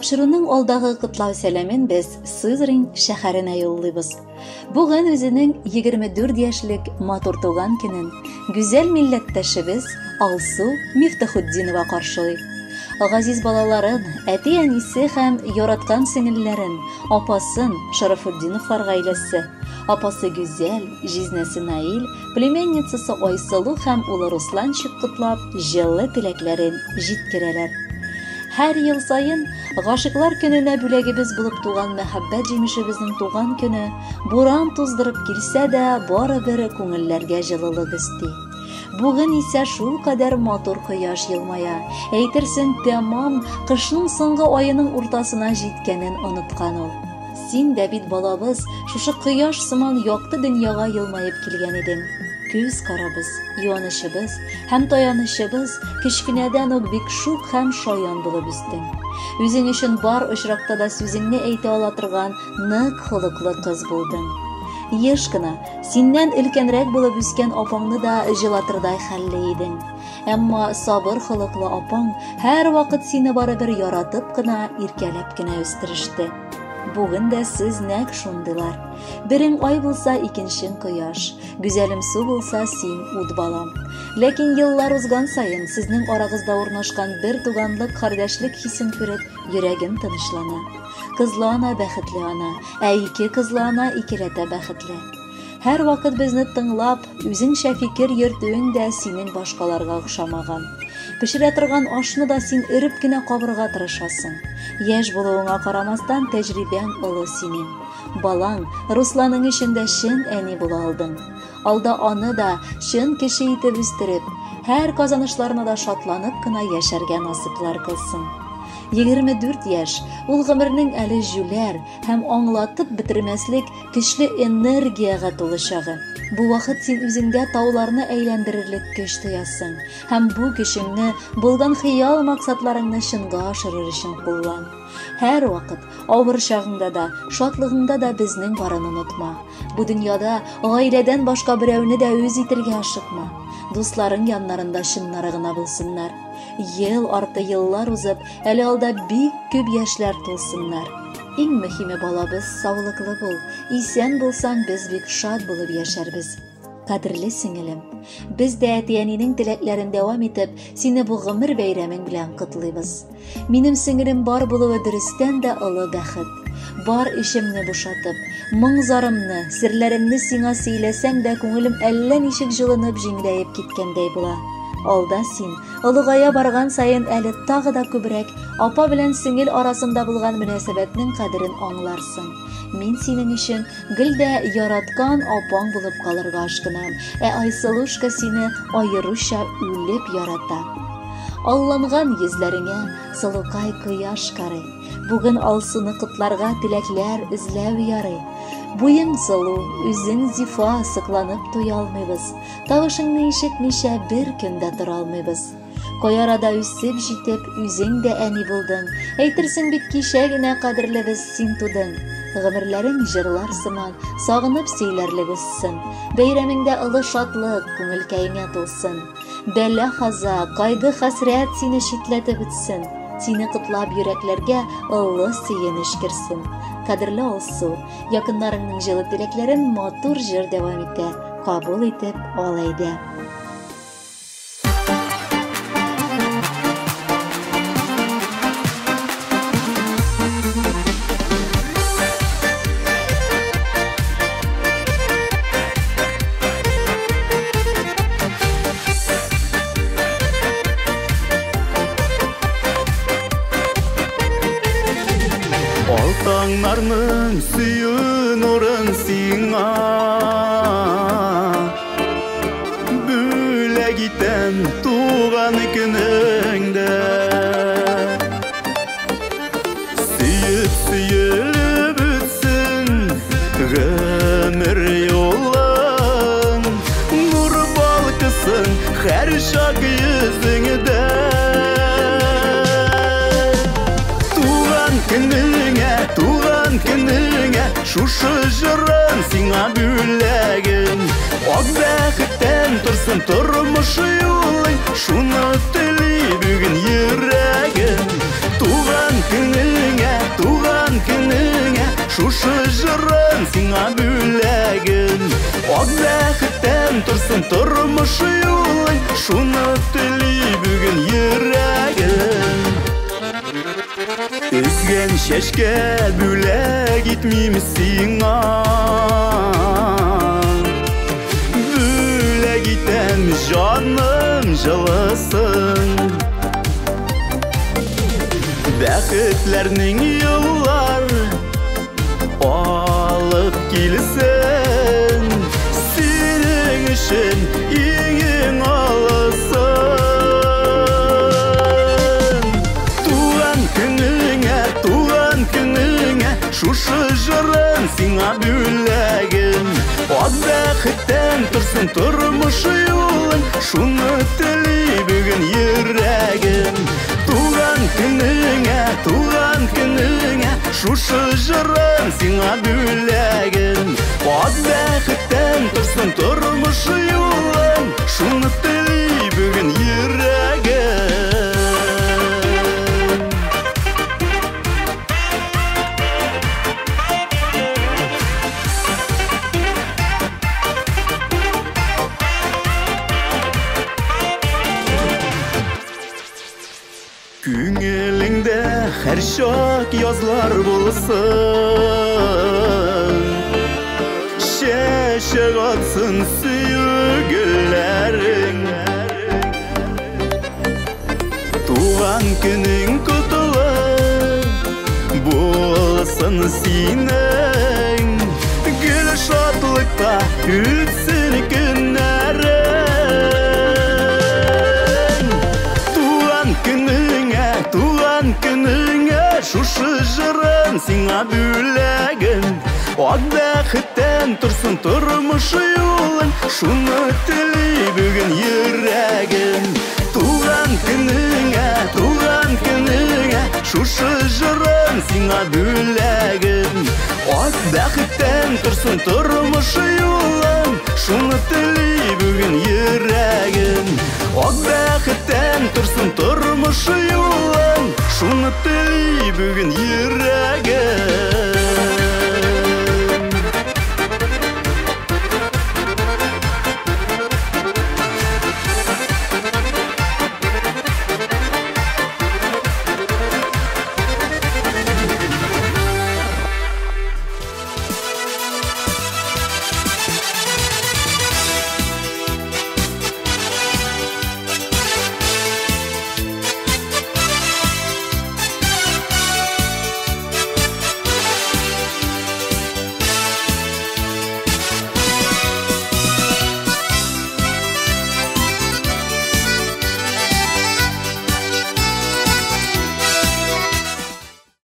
Тапшыруның алдагы котлау сәламен без Сызрань шәһәренә юллыйбыз. Бүген үзенең 24 яшьлек матур туган көнен гүзәл милләттәшебез Алсу Мифтахутдинова каршылый. Газиз балаларын, әти-әнисе һәм яраткан сеңелләрен, апасын Шарафутдиновлар гаиләсе, апасы Гүзәл, җизнәсе Наил, племянницасы Айсылу һәм улы Русланчик котлап, җылы теләкләрен җиткерәләр. Һәр ел саен Гашыйклар көненә бүләгебез булып туган мәхәббәт җимешебезнең туган көне буран туздырып килсә дә, барыбер күңелләргә җылылык өсти. Бүген исә шулкадәр матур кояш елмая, әйтерсең, тәмам кышның соңгы аеның уртасына җиткәнен оныткан ул. Син дә бит, балабыз, шушы кояш сыман якты дөньяга елмаеп килгән идең. Күз карабыз, юанычыбыз һәм таянычыбыз, кечкенәдән үк бик шук һәм шаян булып үстең. Үзең өчен бар очракта да сүзеңне әйтә ала торган нык холыклы кыз булдың. Еш кына синнән өлкәнрәк булып үскән апаңны да җылатырдай хәлле идең. Әмма сабыр холыклы апаң һәрвакыт сине барыбер яратып кына, иркәләп кенә үстереште. Бүген дә сез нәкъ шундыйлар. Берең ай булса, икенчең кояш. Гүзәлем су булса, син ут балам. Ләкин еллар узган саен сезнең арагызда урнашкан бер туганлык, кардәшлек хисен күреп, йөрәгем тынычлана. Кызлы ана бәхетле ана, ә ике кызлы ана икеләтә бәхетле. Һәрвакыт безне тыңлап, үзеңчә фикер йөртүең дә синең башкаларга охшамаган. Пешерә торган ашны да син өреп кенә кабырга тырышасың. Яшь булуыңа карамастан, тәҗрибәң олы синең. Балаң, Русланың өчен дә чын әни була алдың. Алда аны да чын кеше итеп үстереп, һәр казанышларына да шатланып кына яшәргә насыйплар кылсын. 24 яшь, ул гомернең әле җүләр һәм аңлатып бетермәслек көчле энергиягә тулы чагы. Бу вакыт син үзеңдә тауларны әйләндерерлек көч тоясың һәм бу көчеңне булган хыял-максатларыңны чынга ашырыр өчен куллан. Һәрвакыт, авыр чагыңда да, шатлыгыңда да безнең барын онытма. Бу дөньяда гаиләдән башка берәүне дә үз итергә ашыкма. Дусларың яннарында чыннары гына булсыннар. Ел арты еллар узып, әле алда бик күп яшьләр тулсыннар. Иң мөһиме, балабыз, саулыклы бул. Исән булсаң, без бик шат булып яшәрбез. Кадерле сеңелем, без дә әти-әнинең теләкләрен дәвам итеп, сине бу гомер бәйрәмең белән котлыйбыз. Минем сеңелем бар булуы дөрестән дә олы бәхет. Бар эчемне бушатып, моң-зарымны, серләремне сиңа сөйләсәм дә, күңелем әллә ничек җылынып, җиңеләеп киткәндәй була. Алда син, олыгая барган саен әле тагы да күбрәк апа белән сеңел арасында булган мөнәсәбәтнең кадерен аңларсың. Мин синең өчен гел дә яраткан апаң булып калырга ашкынам, ә Айсылушка сине аеруча үлеп ярата. Алланган йөзләреңә сылукай кояш карый. Бүген Алсуны котларга теләкләр эзләү ярый. Буең сылу, үзең зифа, сокланып туя алмыйбыз. Тавышыңны ишетмичә бер көн дә тора алмыйбыз. Кай арада үсеп җитеп, үзең дә әни булдың. Әйтерсең бит кичә генә кадерлебез син тудың. Гомерләрең җырлар сыман, сагынып сөйләрлек узсын. Бәйрәмеңдә олы шатлык күңелкәеңә тулсын. Бәла-хаза, кайгы-хәсрәт сине читләтеп үтсен. Сине котлап йөрәкләргә олы сөенеч керсен. Кадерле Алсу, якыннарыңның җылы теләкләрен матур җыр дәвам итә. Кабул итеп ал әйдә. Алтаңнарның сөю нурын сиңа бүләк итәм туган көнеңдә. Сөеп сөелеп үтсен гомер юлың, нур балкысын һәр чак йөзеңдә. Туган көнеңә, туган көнеңә, шушы җырым җырын сиңа бүләгем. Ак бәхеттән торсын тормыш юлың, шуны тели бүген йөрәгем. Туган көнеңә, туган көнеңә, шушы җырын сиңа бүләгем. Ак бәхеттән торсын тормыш юлың, шуны тели бүген йөрәгем. Өзгән чәчкә бүләк итмим сиңа, бүләк итәм җаным җылысын. Бәхетләрнең юллар алып килсен, синең өчен иң-иң алысын. Туган көнеңә, туган көнеңә, шушы җырын сиңа бүләгем. Ак бәхеттән торсын тормыш юлың, шуны тели бүген йөрәгем. Туган көнеңә, туган көнеңә, шушы җырын сиңа бүләгем. Ак бәхеттән торсын тормыш юлың, шуны тели бүген йөрәгем. Күңелеңдә һәр чак язлар булсын, чәчәк атсын сөю гөлләрең. Туган көнең котлы булсын синең, гел шатлыкта үтсен көннәрең. Туган көнеңә, туган көнеңә, шушы җырын сиңа бүләгем. Ак бәхеттән торсын тормыш юлың, шуны тели бүген йөрәгем. Туган көнеңә, туган көнеңә, шушы җырын сиңа бүләгем. Ак бәхеттән торсын тормыш юлың, шуны тели бүген йөрәгем. Ак бәхеттән торсын тормыш юлың, шуны тели бүген йөрәгем.